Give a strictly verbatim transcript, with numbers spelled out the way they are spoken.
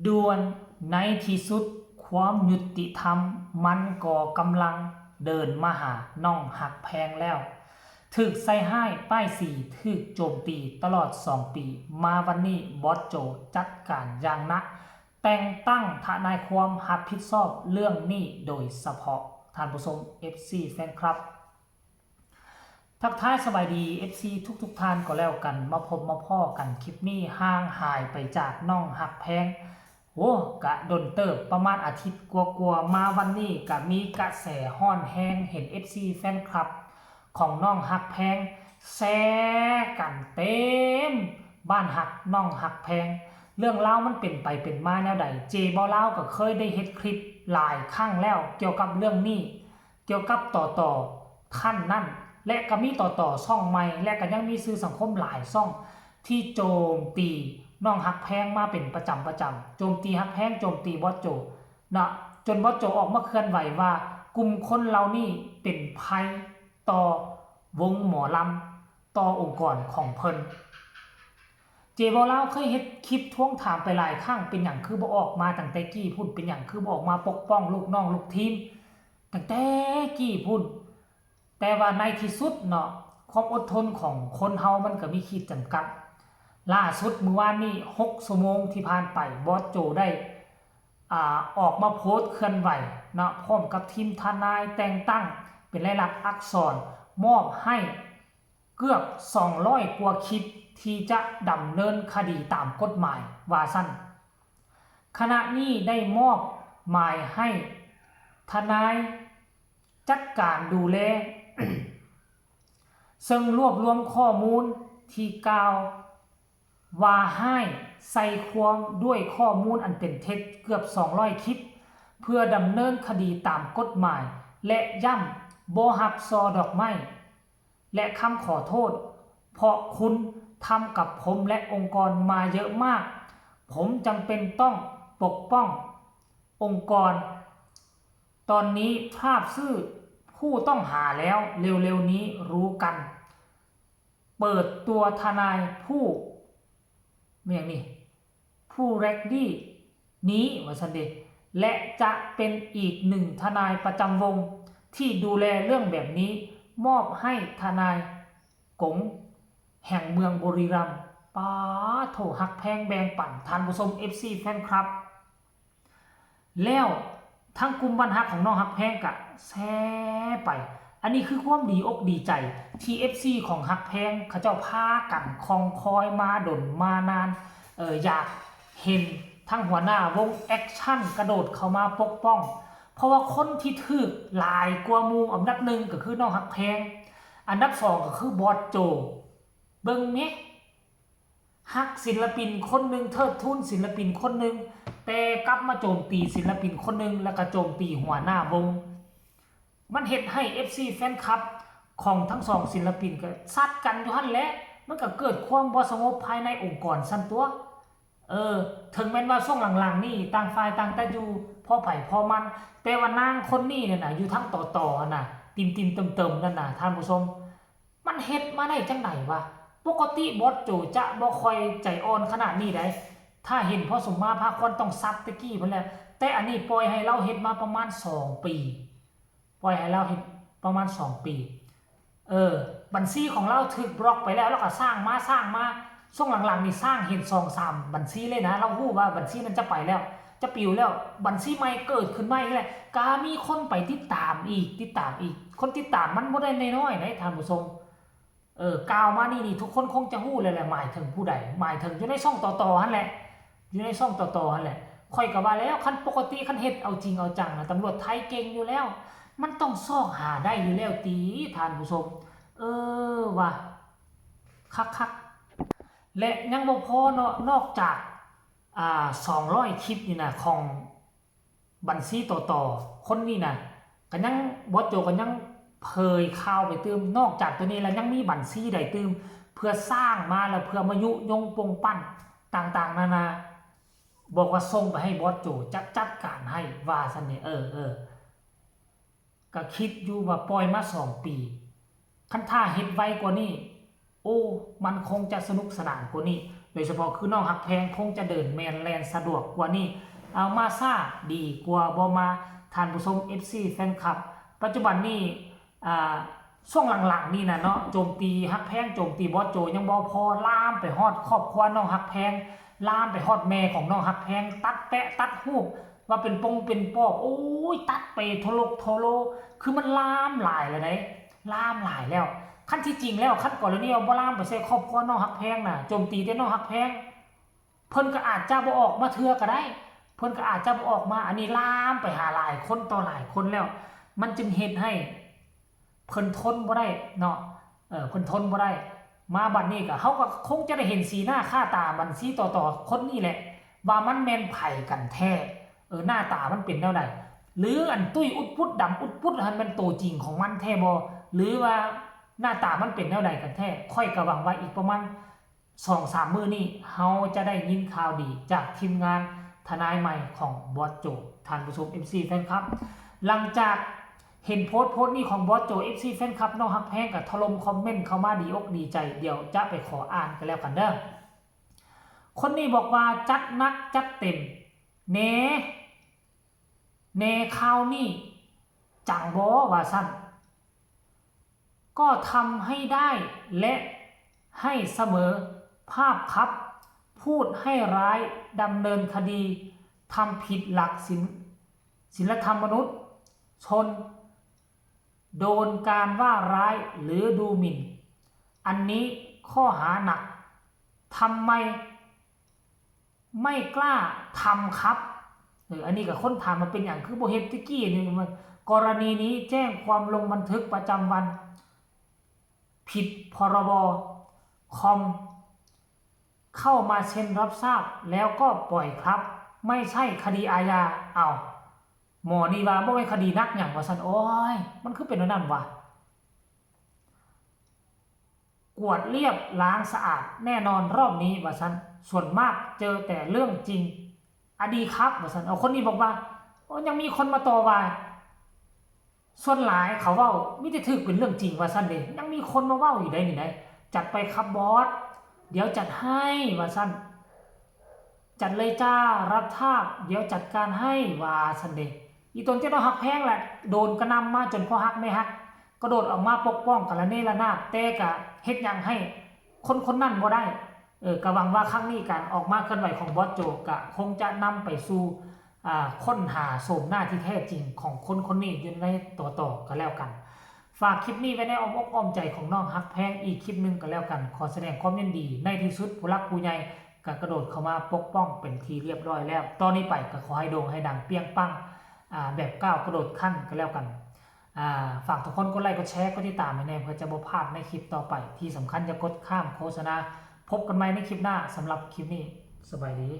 ด่วน ในที่สุดความยุติธรรมมันก็กำลังเดินมาหาน้องฮักแพงแล้ว ถูกใส่ร้ายป้ายสี ถูกโจมตีตลอดสองปี มาวันนี้บอสโจจัดการอย่างหนัก แต่งตั้งทนายความรับผิดชอบเรื่องนี้โดยเฉพาะ ท่านผู้ชม เอฟซี แฟนคลับ ทักทายสบายดี เอฟซี ทุกๆท่านก็แล้วกัน มาพบมาพ้อกันคลิปนี้ ห่างหายไปจากน้องฮักแพง โอ้ กะดนเติบ ประมาณอาทิตย์กว่าๆ มาวันนี้กะมีกระแสร้อนแฮง เห็น เอฟซี แฟนคลับ ของน้องฮักแพง แชร์กันเต็มบ้านฮักน้องฮักแพง เรื่องราวมันเป็นไปเป็นมาแนวใด เจบ่าวลาวก็เคยได้เฮ็ดคลิปหลายครั้งแล้วเกี่ยวกับเรื่องนี้ เกี่ยวกับต่อต่อท่านนั้น และก็มีต่อต่อช่องใหม่ และก็ยังมีสื่อสังคมหลายช่อง ที่โจมตีน้องฮักแพงมาเป็นประจำประจำ โจมตีฮักแพง โจมตีบอสโจเนาะ จนบอสโจออกมาเคลื่อนไหวว่ากลุ่มคนเหล่านี้เป็นภัยต่อวงหมอลำ ต่อองค์กรของเพิ่น เจบ่าวลาวเคยเฮ็ดคลิปทวงถามไปหลายครั้ง เป็นหยังคือบ่ออกมาตั้งแต่กี้พุ้น เป็นหยังคือบ่ออกมาปกป้องลูกน้องลูกทีม ตั้งแต่กี้พุ้น แต่ว่าในที่สุดเนาะ ความอดทนของคนเฮามันก็มีขีดจำกัด ล่าสุดมื้อวานนี้ หกชั่วโมงที่ผ่านไป บอสโจได้ อ่า ออกมาโพสต์เคลื่อนไหวเนาะ พร้อมกับทีมทนายแต่งตั้งเป็นลายลักษณ์อักษร มอบให้เกือบ สองร้อย กว่าคลิปที่จะดำเนินคดีตามกฎหมาย ว่าซั่น ขณะนี้ได้มอบหมายให้ทนายจัดการดูแล ซึ่งรวบรวมข้อมูลที่กล่าวว่าร้าย ใส่ความด้วยข้อมูลอันเป็นเท็จเกือบ สองร้อย คลิป เพื่อดำเนินคดีตามกฎหมาย และย้ำบ่รับซอดอกไม้ และคำขอโทษ เพราะคุณทำกับผมและองค์กรมาเยอะมาก ผมจำเป็นต้องปกป้ององค์กร ตอนนี้ทราบชื่อผู้ต้องหาแล้ว เร็วๆนี้รู้กัน เปิดตัวทนายผู้ อย่างนี้ ผู้แรกดีนี้ว่าซั่นเด้ และจะเป็นอีกหนึ่งทนายประจำวงที่ดูแลเรื่องแบบนี้ มอบให้ทนายกงแห่งเมืองบุรีรัมย์ ป๊าโถ ฮักแพงแบ่งปัน ท่านผู้ชม เอฟซี แฟนคลับ แล้วทางกลุ่มบ้านฮักของน้องฮักแพงกะแชร์ไป อันนี้คือความดีอกดีใจที่ เอฟซี ของฮักแพงเขาเจ้าพากันคองคอยมาดนมานาน เออ อยากเห็นทั้งหัวหน้าวงแอคชั่นกระโดดเข้ามาปกป้อง เพราะว่าคนที่ถูกหลายกว่าหมู่ อันดับหนึ่งก็คือน้องฮักแพง อันดับสองก็คือบอสโจ เบิ่งแหม ฮักศิลปินคนหนึ่ง เทิดทูนศิลปินคนหนึ่ง แต่กลับมาโจมตีศิลปินคนหนึ่ง แล้วก็โจมตีหัวหน้าวง มันเฮ็ดให้ เอฟซี แฟนคลับของทั้งสองศิลปินก็ซัดกันอยู่หั่นแหละ มันก็เกิดความบ่สงบภายในองค์กรซั่นตั่ว เออ ถึงแม้นว่าช่วงหลังๆนี่ต่างฝ่ายต่างแต่อยู่พอไผพอมัน แต่ว่านางคนนี้เนี่ยนะ อยู่ทางต่อๆหั่นน่ะ ติ่มๆเติมๆนั่นน่ะ ท่านผู้ชม มันเฮ็ดมาได้จั่งใดวะ ปกติบอสโจจะบ่ค่อยใจอ่อนขนาดนี้ได๋ ถ้าเห็นพ่อสมมาพาควันต้องซัดแต่กี้พู้นแหละ แต่อันนี้ปล่อยให้ลาวเฮ็ดมาประมาณสองปี ปล่อยให้ลาวเฮ็ดประมาณสองปี เออ บัญชีของลาวถูกบล็อกไปแล้ว ลาวก็สร้างมา สร้างมา ช่วงหลังๆนี่สร้างเห็นสองสามบัญชีเลยนะ ลาวฮู้ว่าบัญชีนั้นจะไปแล้ว จะปิวแล้ว บัญชีใหม่เกิดขึ้นมาอีกแล้ว ก็มีคนไปติดตามอีก ติดตามอีก คนติดตามมันบ่ได้น้อยๆได๋ ท่านผู้ชม เออ กล่าวมานี่ นี่ทุกคนคงจะฮู้แล้วแหละ หมายถึงผู้ใด หมายถึงอยู่ในช่องต่อๆหั่นแหละ อยู่ในช่องต่อๆหั่นแหละ ข้อยก็ว่าแล้ว คันปกติคันเฮ็ดเอาจริงเอาจังนะ ตำรวจไทยเก่งอยู่แล้ว มันต้องซอกหาได้อยู่แล้วติ ท่านผู้ชม เออ ว่ะ คักๆ และยังบ่พอเนาะ นอกจาก อ่า สองร้อยคลิปนี่นะ ของบัญชีต่อๆคนนี้นะ ก็ยัง บอสโจก็ยังเผยข่าวไปตื่ม นอกจากตัวนี้แล้วยังมีบัญชีใดตื่ม เพื่อสร้างมาแล้วเพื่อมายุยงปงปั้นต่างๆนานา บอกว่าส่งไปให้บอสโจจะจัดการให้ ว่าซั่นนี่ เออ เออ ก็คิดอยู่ว่าปล่อยมาสองปี คันถ้าเฮ็ดไวกว่านี้ โอ้ มันคงจะสนุกสนานกว่านี้ โดยเฉพาะคือน้องฮักแพงคงจะเดินแมนแลนสะดวกกว่านี้ เอามาซ่าดีกว่าบ่มา ท่านผู้ชม เอฟซี แฟนคลับ ปัจจุบันนี้อ่าช่วงหลังๆนี่นะเนาะ โจมตีฮักแพง โจมตีบอสโจยังบ่พอ ลามไปฮอดครอบครัวน้องฮักแพง ลามไปฮอดแม่ของน้องฮักแพง ตัดแปะตัดรูป ว่าเป็นปงเป็นปอบ โอ้ย ตัดไปโทโลกโทโล คือมันลามหลายแล้วเด้ ลามหลายแล้ว คันที่จริงแล้ว คันกรณีว่าบ่ลามไปใส่ครอบครัวน้องฮักแพงนะ โจมตีแต่น้องฮักแพง เพิ่นก็อาจจะบ่ออกมาเทื่อก็ได้ เพิ่นก็อาจจะบ่ออกมา อันนี้ลามไปหาหลายคนต่อหลายคนแล้ว มันจึงเฮ็ดให้ เพิ่นทนบ่ได้เนาะ เออ เพิ่นทนบ่ได้ มาบัดนี้ก็ เฮาก็คงจะได้เห็นสีหน้าค่าตาบัดสีต่อๆคนนี่แหละ ว่ามันแม่นไผกันแท้ เออ หน้าตามันเป็นแนวใด หรืออันตุ้ยอุดปุดดำอุดปุดหั่นแม่นโตจริงของมันแท้บ่ หรือว่าหน้าตามันเป็นแนวใดกันแท้ ข้อยก็หวังว่าอีกประมาณสองสามมื้อนี้ เฮาจะได้ยินข่าวดีจากทีมงานทนายใหม่ของบอสโจ ท่านผู้ชม เอฟซี แฟนคลับ หลังจากเห็นโพสต์โพสต์นี้ของบอสโจ เอฟซี แฟนคลับ น้องฮักแพงก็ถล่มคอมเมนต์เข้ามาดีอกดีใจ เดี๋ยวจะไปขออ่านกันแล้วกันเด้อ คนนี้บอกว่าจัดหนักจัดเต็ม แหน่ แหน่ คราวนี้จังบ่ ว่าซั่น ก็ทำให้ได้และให้เสมอภาพครับ พูดให้ร้ายดำเนินคดี ทำผิดหลักศีล ศีลธรรมมนุษย์ชน โดนการว่าร้ายหรือดูหมิ่น อันนี้ข้อหาหนัก ทำไมไม่กล้าทำครับ เออ อันนี้ก็คนถามมาเป็นหยังคือบ่เฮ็ดแต่กี้นี่ มัน กรณีนี้แจ้งความลงบันทึกประจำวัน ผิด พรบ คอม เข้ามาเซ็นรับทราบแล้วก็ปล่อยครับ ไม่ใช่คดีอาญา เอ้า หมอนี่ว่าบ่แม่นคดีหนักหยังว่าซั่น โอ้ย มันคือเป็นแนวนั้นวะ กวาดเรียบล้างสะอาดแน่นอนรอบนี้ว่าซั่น ส่วนมากเจอแต่เรื่องจริง อะดีครับว่าซั่น เอา คนนี้บอกว่า โอ้ ยังมีคนมาต่อว่า ส่วนหลายเขาเว้ามีแต่ถืกเป็นเรื่องจริงว่าซั่นเด้ ยังมีคนมาเว้าอยู่ได้นี่ได จัดไปครับบอส เดี๋ยวจัดให้ว่าซั่น จัดเลยจ้า รับทราบ เดี๋ยวจัดการให้ว่าซั่นเด้ อีตนเจ้าน้องฮักแพงแหละ โดนกระหน่ำมาจนพ่อฮักแม่ฮัก กระโดดออกมาปกป้องกะระเนระนาด แต่กะเฮ็ดหยังให้คนคนนั้นบ่ได้ เออ กะหวังว่าครั้งนี้การออกมาเคลื่อนไหวของบอสโจกะคงจะนำไปสู่ อ่า ค้นหาโฉมหน้าที่แท้จริงของคนคนนี้อยู่ในต่อๆ ก็แล้วกัน ฝากคลิปนี้ไว้ในอ้อมอกอ้อมใจของน้องฮักแพงอีกคลิปหนึ่งก็แล้วกัน ขอแสดงความยินดี ในที่สุดผู้หลักผู้ใหญ่ก็กระโดดเข้ามาปกป้องเป็นที่เรียบร้อยแล้ว ต่อนี้ไปก็ขอให้โด่งให้ดังเปรี้ยงปัง อ่า แบบก้าวกระโดดขั้นก็แล้วกัน อ่า ฝากทุกคนกดไลค์กดแชร์กดติดตามให้แน่ เพื่อจะบ่พลาดในคลิปต่อไป ที่สำคัญอย่ากดข้ามโฆษณา พบกันใหม่ในคลิปหน้า สำหรับคลิปนี้ สบายดี